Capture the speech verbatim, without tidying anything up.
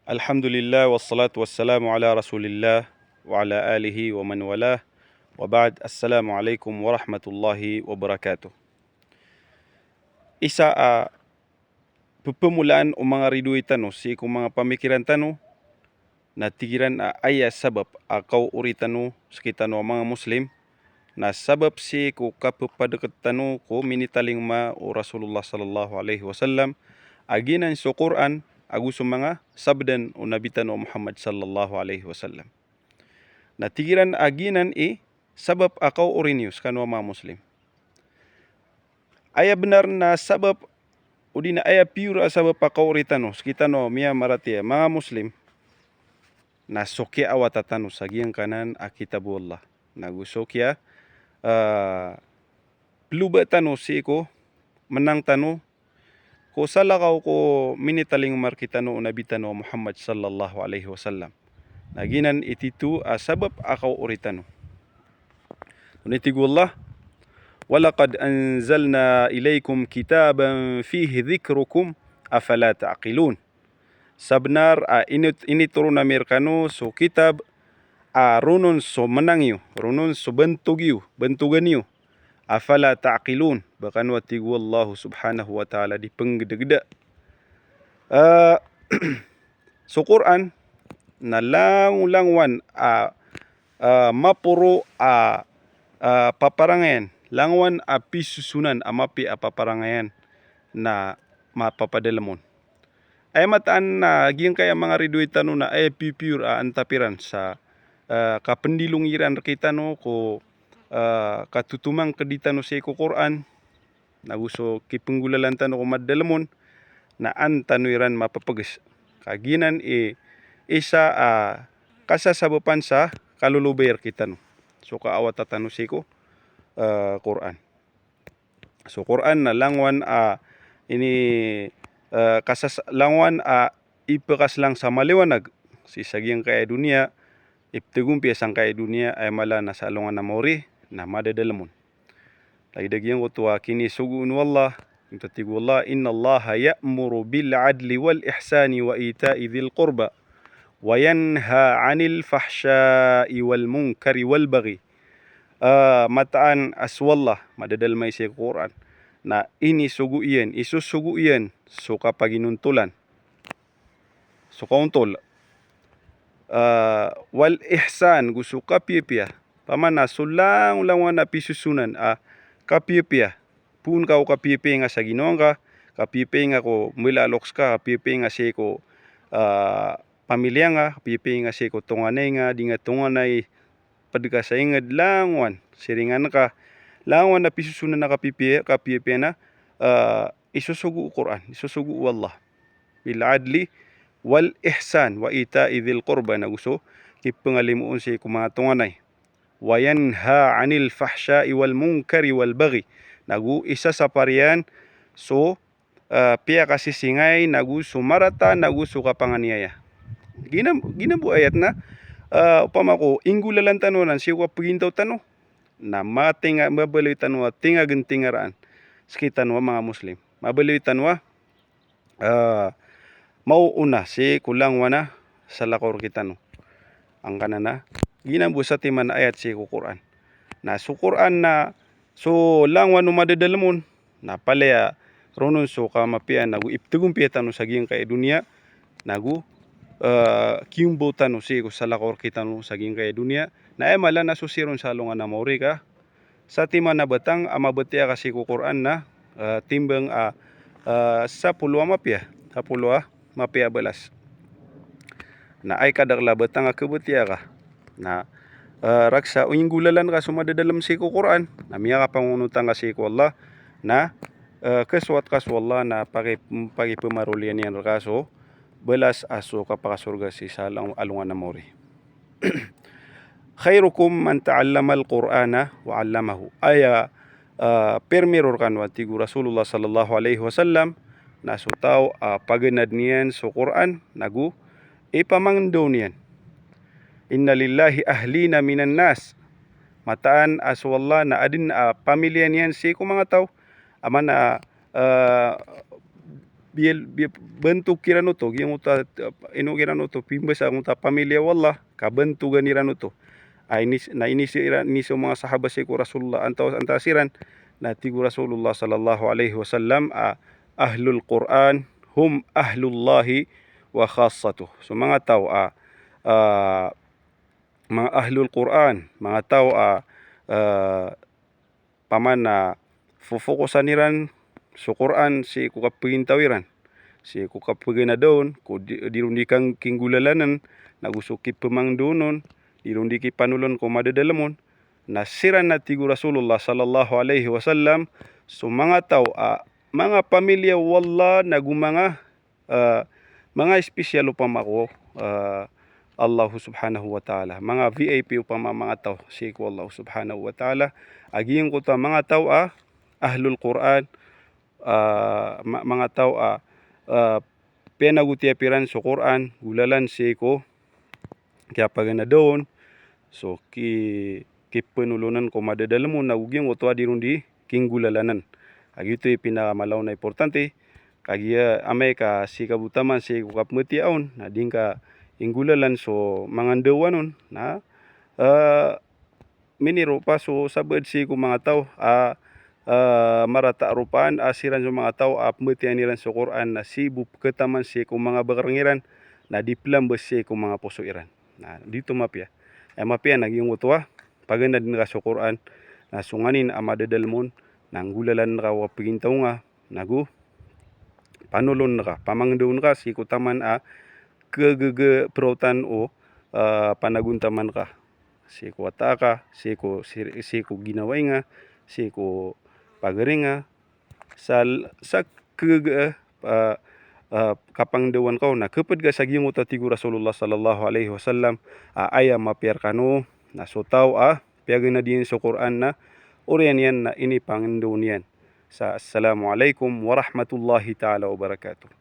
Alhamdulillah, wassalatu wassalamu ala Rasulillah, wa ala alihi wa man walah, wa ba'd. Assalamu alaikum warahmatullahi wabarakatuh. Isa a pepemolaan o manga ridoay tano sii ko manga pamikiran tano, na tig iran a aya sabap a kaoori tano sekitano a manga Muslim, na sabap sii ko kapepadeket tano ko minitalingoma o Rasulullah sallallahu alaihi wasallam, a giyanan so Qur'an, ago so manga sabdan o Nabi tano Muhammad sallallahu alaihi wasallam. Na tig iran a giyanan i sabap a kaoori niyo sekano a manga Muslim. Aya benar na sabap, odi na aya piyor a sabap a kaoori tano sekitano a miyamaratiyaya manga Muslim, na so kiyaawata tano sa giyangkanan a kitab o Allah. Nago so kiya, ah, peloba tano sii ko menang tano ko salakaw ko minitalingoma rekitano o Nabi tano Muhammad sallallahu alaihi wasallam. Na giyanan i tito a sabap a kaoori tano. Odi na tig o Allah, "Walaqad anzalna ilaikum kitaban fihi dhikrukum, afala ta'qilun." Sabenar a init-, initoron ami rekano so kitab a ronon so menang iyo, ronon so bantog iyo, bantogan iyo. Afala ta'qilun, ba kano a tig o Allah subhanahu wa ta'ala di penggedageda. Eh, so Qur'an na langolangowan a, a maporo a, a paparangayan, langowan a pisosonan a mapiya a paparangayan na mapapadalem on. Aya mataan na giyangkaya manga ridoay tano na aya pipiyor a antap iran sa, eh, kapendilong iran rekitano ko, eh, katotomangkedi tano sii ko Qur'an, nago so kipenggolalan tano ko madadalem on, na an tano iran mapepeges. Ka giyanan i isa a kasasabapan sa kalolobay rekitano so kaawata tano sii ko, eh, Qur'an. So Qur'an na langowan a ini, eh, kasas-, langowan a ipekaslang sa maliwanag sii sa giyangkaya doniya, iptegompiya sangkaya doniya, aya mala na sa alongan a maori na madadalem on. Lagid a giyangkoto a kinisogo o Allah, giyoto a tig o Allah, "Innallaha ya'muru bil adli wal ihsani wa ita'i dhil qurba, wa yanha 'anil fahsha'i wal munkari wal baghi." Eh, mataan a so Allah, madadalem a isa ko Qur'an, na inisogo iyan, isosogo iyan so kapaginontolan, so kaontol. Eh, wal ihsan, go so kapiyapiya. Pamana so langolangowan a pisosonan a kapiyapiya. Poon ka o kapiyapiya nga sa ginawa ngka, kapiyapiya nga ko mbala a loks ka, kapiyapiya nga sii ko, eh, pamiliya nga, kapiyapiya nga sii ko tonganay nga, di nga tonganay, ped ka sa inged, langowan, siringan ka, langowan a pisosonan a kapiyapiya, kapiyapiya na, eh, isosogo o Qur'an, isosogo o Allah. Bil adli wal ihsan wa ita'i dhil qurba, nago so kipengalimoon sii ko manga tonganay. Wa yanha 'anil fahsha'i wal munkari wal baghi. Nago isasapar iyan so, eh, piyakasisingay, nago so marata, nago so kapanganiyaya. Gina, gina bo ayat na, eh, opama ko inggolalan tano nan sii ko kapegintaw tano, na matenga, mabaloy tano a tenga gen tengaraan sekitano a manga Muslim. Mabaloy tano a, eh, maoona sii ko langowan a salakaw rekitano. Angkanan a gina bo satiman a ayat sii ko Qur'an. Na so Qur'an na so langowan o madadalem on, na palaya ronon so kamapiya nago iptegompiya tano sa giyangkaya doniya, nago, eh, kiyombaw tano sii ko salakaw rekitano sa giyangkaya doniya. Na aya mala na so siron sa alongan a maori ka satiman a batang a mabatiya ka sii ko Qur'an na, eh, timbang a, eh, sapolo a mapiya, sapolo a mapiya a balas. Na aya kadakel a batang a kebatiya ka na, eh, raksa o inggolalan ka so madadalem sii ko Qur'an, na miyakapangonotan ka sii ko Allah, na, eh, kesowat ka so Allah na paki, pakipemarolian iyan reka so balas a so kapakasorga sii sa along, alongan a maori. "Khairukum man ta'allamal Qur'ana wa 'allamahu." Aya, eh, permiro rekano a tig o Rasulullah sallallahu alaihi wasallam, na so taw a paganad niyan so Qur'an, nago ipamangendaw niyan. "Inna lillahi ahlina minan nas." Mataan a so Allah na aden a pamiliya niyan sii ko manga taw, a mana, eh, biyal, biyal, bantogan iran oto, giyangkoto a, ino kiran oto, pimbasa angkoto a pamilya o Allah, ka bantogan iran oto. A, inis-, na inisi iran, inisi o manga sahaba sii ko Rasulullah, antaa, antaa siran, na tig o Rasulullah sallallahu alaihi wasallam a, "Ahlul Qur'an hum ahlullahi wa khassatuh." So manga taw a, a, manga ahlul Qur'an, manga taw a, a, pamana fofokosan iran so Qur'an sii ko kapagintaw iran, sii ko kapaganada on, ko di, di ron di kang-, kinggolalanan, nago so kipamangndao on, di ron di kipanolon ko madadalem on. Na siran na tig o Rasulullah sallallahu alaihi wasallam, so manga taw a, manga pamilya o Allah, nago manga, a, manga espesyal opama ko, a, Allah subhanahu wa ta'ala. Manga V I P opama manga taw sii ko Allah subhanahu wa ta'ala. A giyangkoto a manga taw a, ahlul Qur'an, a, ma-, manga taw a, a, piyanagotiyapi ran so Qur'an, golalan sii ko kiyapaganada on, so ki-, kipanolonan ko madadalem on, nago giyangkoto a di ron di kinggolalanan. A giyoto i pinakamalaw na importante, kagiya amay ka sii ka bo taman sii ko kapamatiya on, na di ngka inggolalan so manga ndawan on, na, a, miniropa so sabaad sii ko manga taw a, a, marata a ropaan a siran so manga taw a pamatiyan iran so Qur'an na sii bo pkhataman sii ko manga bakreng iran, na di plamba sii ko manga poso iran. Na di oto mapiya. Aya mapiya na giyangkoto a, paganadn ka so Qur'an, na so nganin a madadalem on, na nggolalan ka o kapagintaw nga, nago panolon ka, pamangndao ka sii ko taman a kagaga praotan o, a, panagontaman ka. Sii ko wata ka, sii ko, sii, sii ko ginawai nga, sii ko pagari nga, sa, sa kagaga, a, a, kapangdawan ka on, na khaped ka sa giyangkoto a tig o Rasulullah sallallahu alaihi wasallam, a, aya mapiya rkano, na so taw a piyaganad iyan so Qur'an na oriyan iyan na inipangndao niyan. Sa, assalamu alaikum warahmatullahi ta'ala wabarakatuh.